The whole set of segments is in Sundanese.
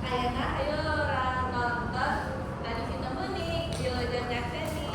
Ayeuna hayu urang nonton tradisi unik Wilujeng Nyakseni.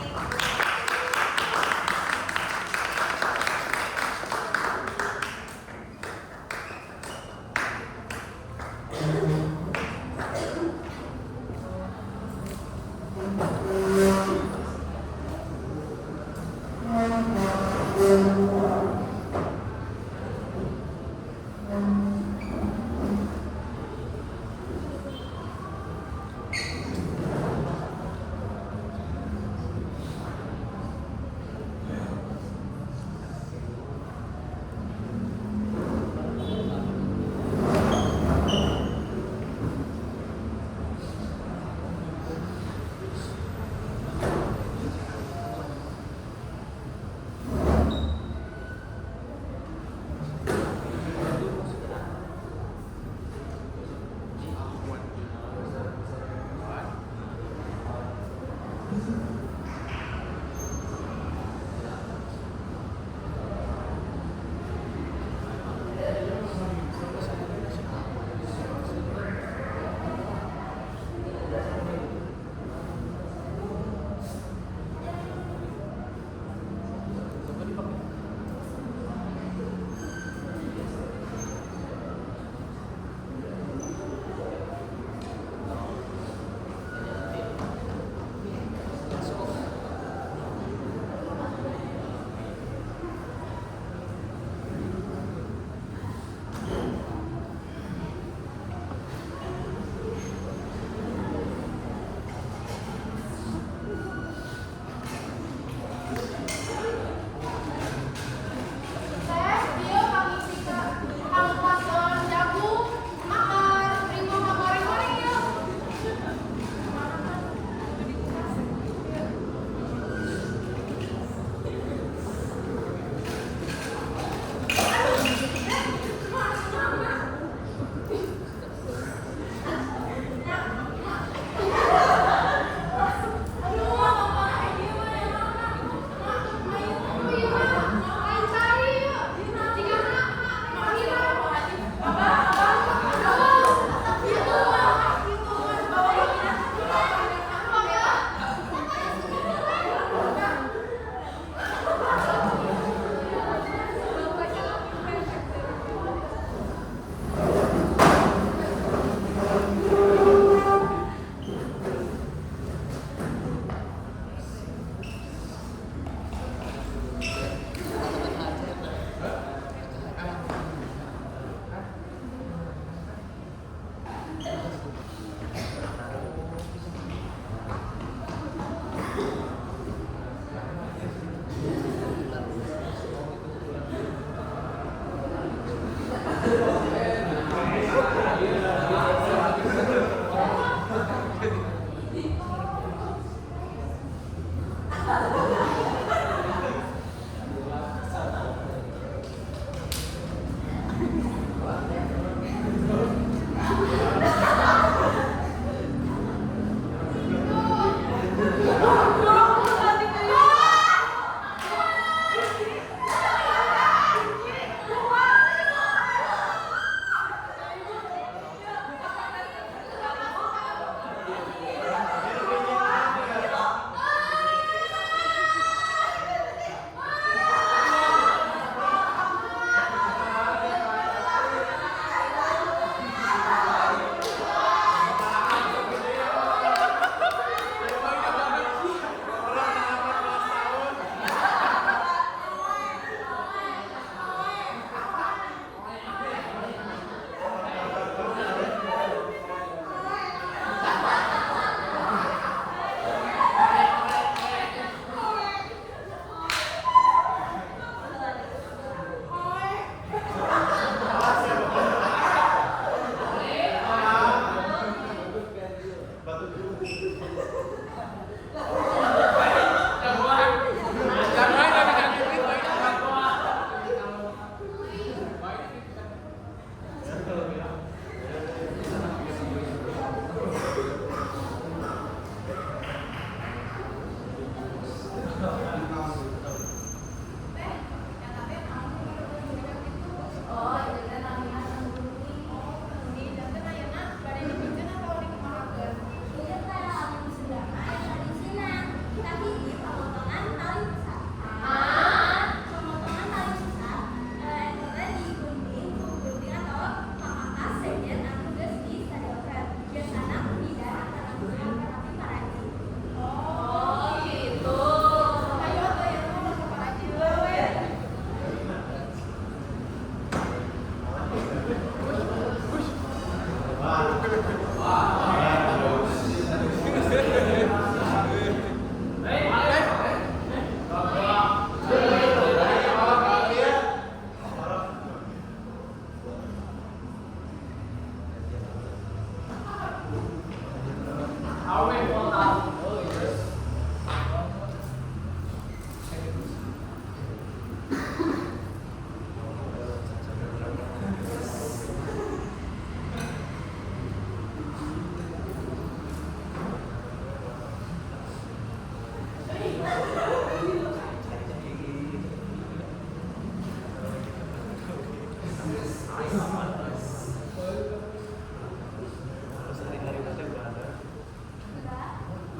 Sudah?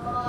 Oh,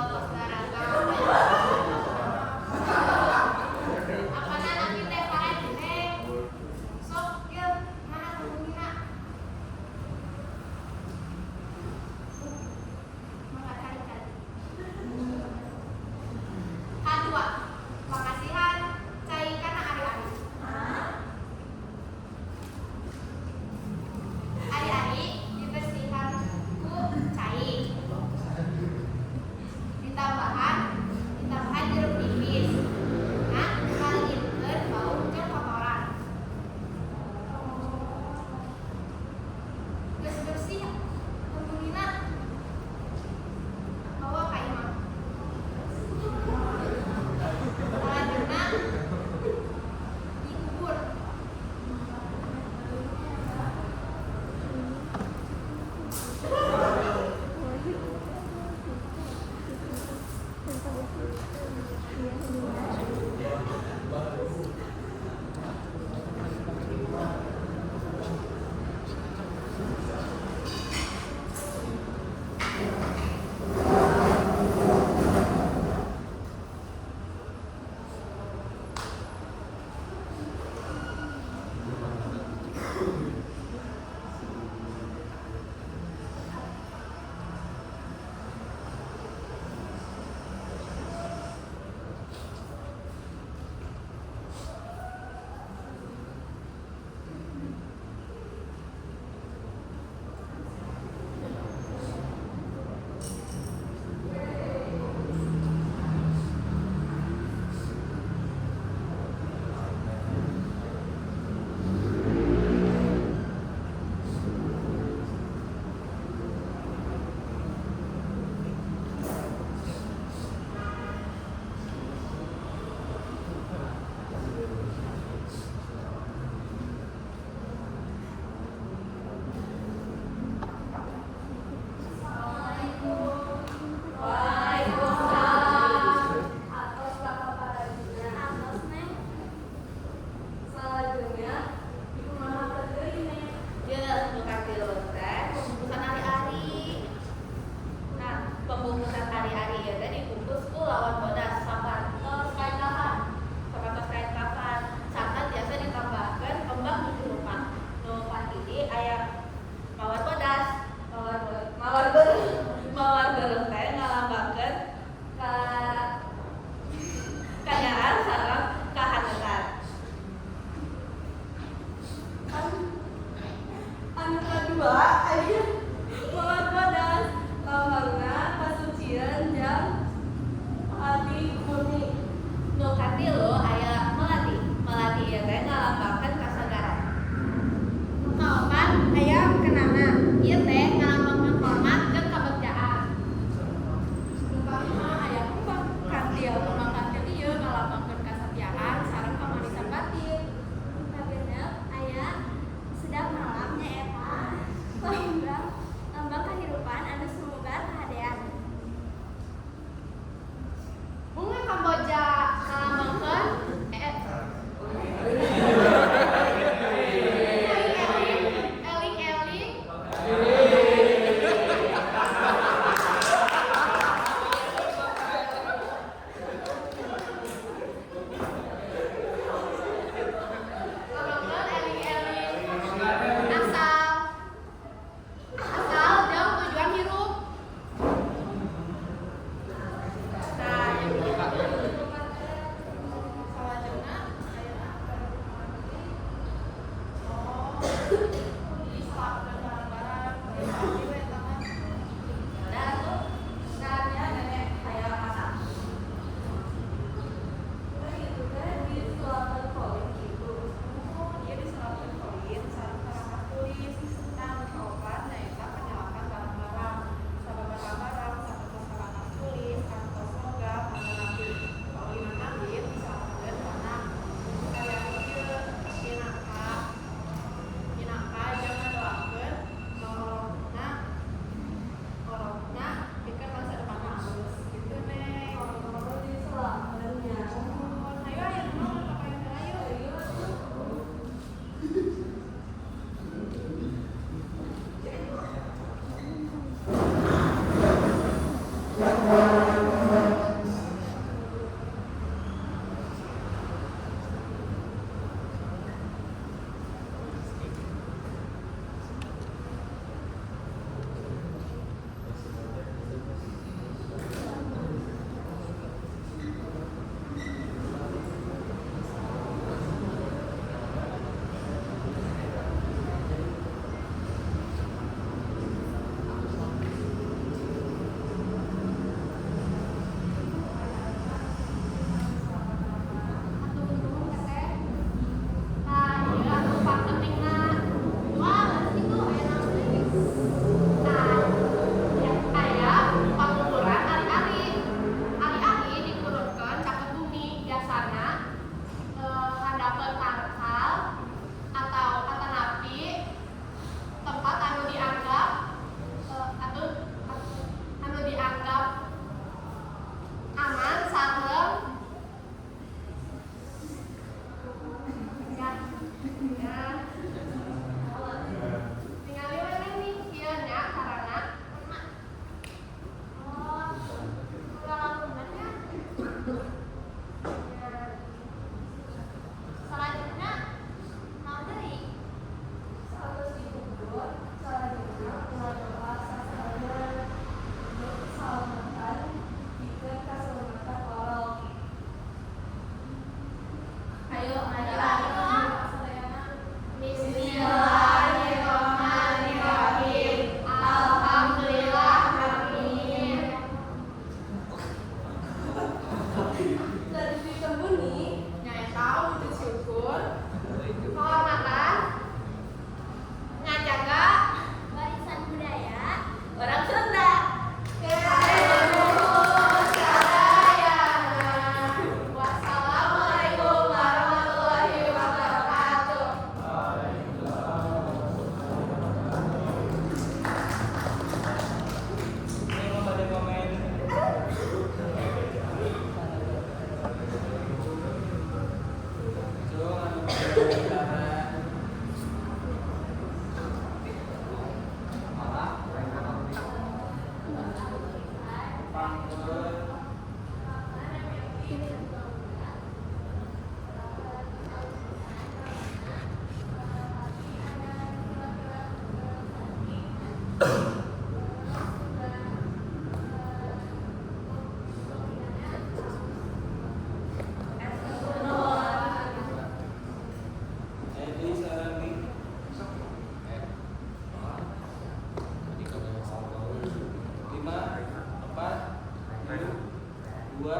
2,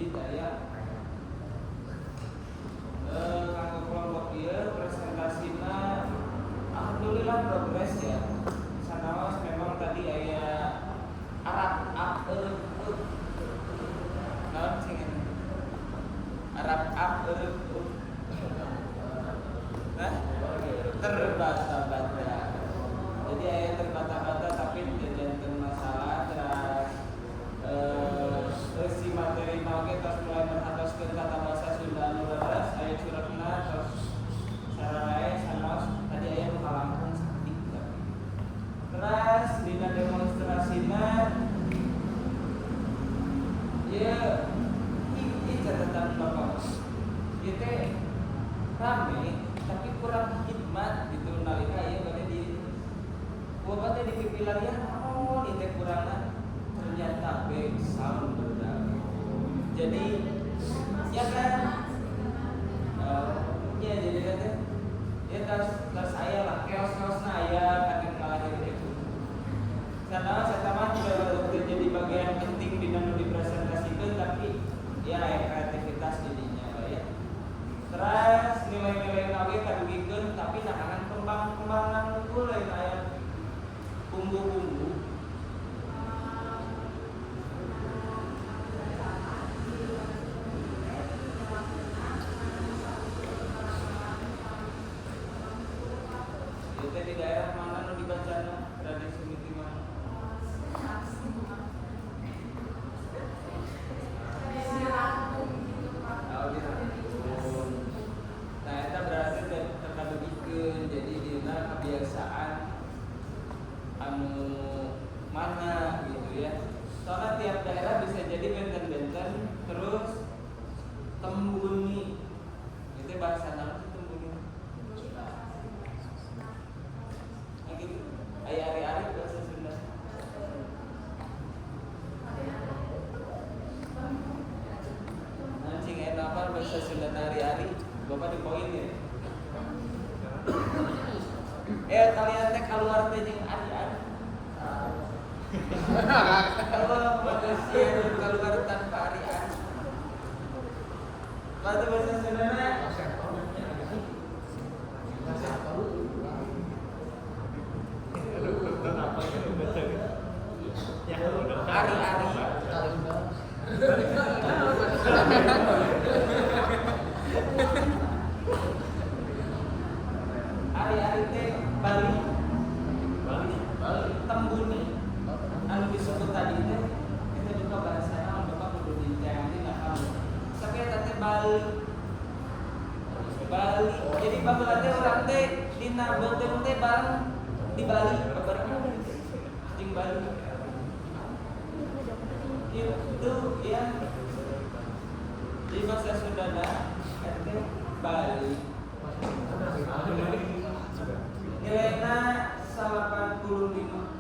hiji aya. Kanggo kelompok ieu presentasina alhamdulillah progres ya. Sanaos memang tadi aya arab ap eureuk eup. Naon sing ini? Arab ap eureuk eup. Hah? Terbata-bata. Jadi aya terbata-bata, tapi tidak janten masalah. Terus si materi oge tos mulai merhatoskeun tata bahasa Sunda anu leres, aya curugna, tos sararae, sanaos tadi aya nu kalangkung sakedik tapi. Terus dina demonstrasina ya, ini catatan Bapak. Ieu teh rame tapi kurang khidmat gitu, nalika ieu bade di Bapak teh dipipilarian naon ieu teh kurangna, ternyata back sound bener. Jadi ya kan, ya jadi teh ya tos tos aya lah keos-keosna, aya kadang ngalahir itu. Sana saya mah teu jadi bagian penting di nu dipresentasikan, tapi ya aya kreativitas jadinya Pak ya. Terus nilai-nilai oge kadugikeun, tapi nah kan kembang-kembangan unggul lain aya bumbu-bumbu. Itu di daerah mana nu dibacana tradisi miti mana? Oh, di Rangkung. Nah, eta berarti teu kadugikeun, jadi dina kebiasaan anu mana gitu ya. Soalnya tiap daerah bisa jadi benten-benten. Terus tembuni. Itu bahasa naon sih tembuni? Nah gitu. Aya ari-ari bahasa Sunda. Anjing eta apa bahasa Sunda ari-ari? Bapak di poin ya. Kalian teh keluar teh jeung ari-ari. Kalau manusia keluar tanpa ari-ari. Lalu bahasa Sundana ari-ari. Ari-ari teh Bali. Tembuni anu disebut tadi teh itu juga bahasa naon, Bapak kudu diteangan kamu. Tapi eta teh Bali. Bali. Jadi baheula teh urang teh dina beuteung teh bareng di Bali, babarengan jeung Bali. Itu ya. Di bahasa Sundana eta teh Bali. Nilainya 85.